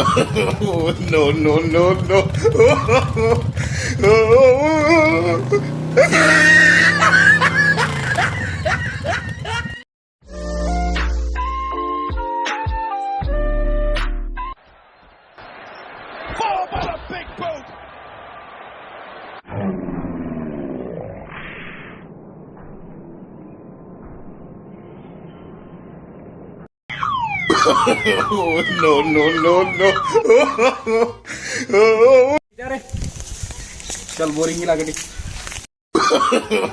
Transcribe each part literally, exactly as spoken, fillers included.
Oh, no, no, no, no. Oh, no, no, no, no. चल, boring ही लागे।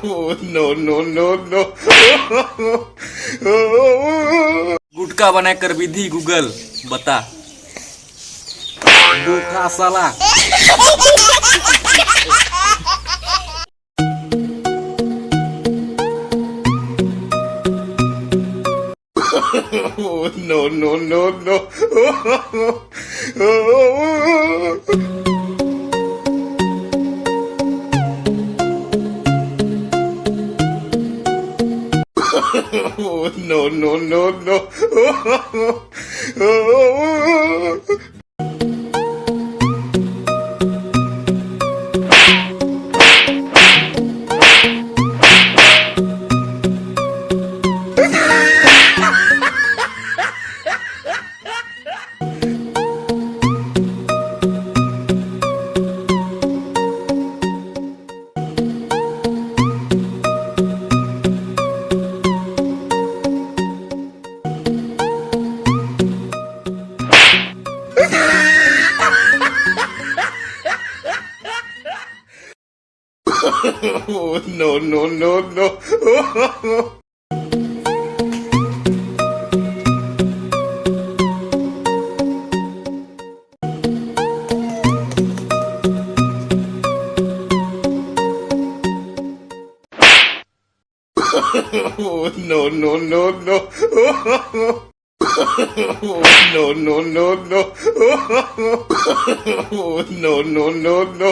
Oh, no, no, no, no. गुटखा बनाए कर विधि Google बता। बोका साला। Oh, no, no, no, no. Oh, no, no, no, no. Oh, no, no, no, no. Oh, no, no, no, no. Oh, no, no, no, no. Oh, no, no, no, no.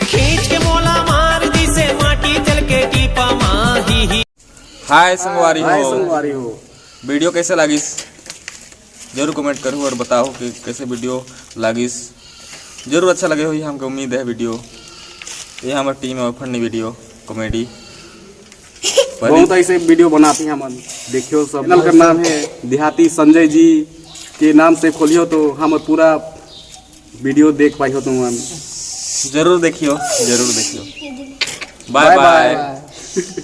खींच के मोला मार दिसे माटी जल के टीपा माही ही। हाय संगवारी हाय हो। संगवारी हो। वीडियो कैसे लागिस जरूर कमेंट करू और बताओ कि कैसे वीडियो लागिस। जरूर अच्छा लगे होही, हमके उम्मीद है वीडियो। ये हमर टीम है फनी वीडियो कॉमेडी। बहुत ऐसे वीडियो बनाते हैं हम। देखियो सब। चैनल का नाम है देहाती संजय जी के नाम से खोलियो तो हम पूरा वीडियो देख पाई हो तुम। जरूर देखियो, जरूर देखियो। बाय बाय बाय। बाय।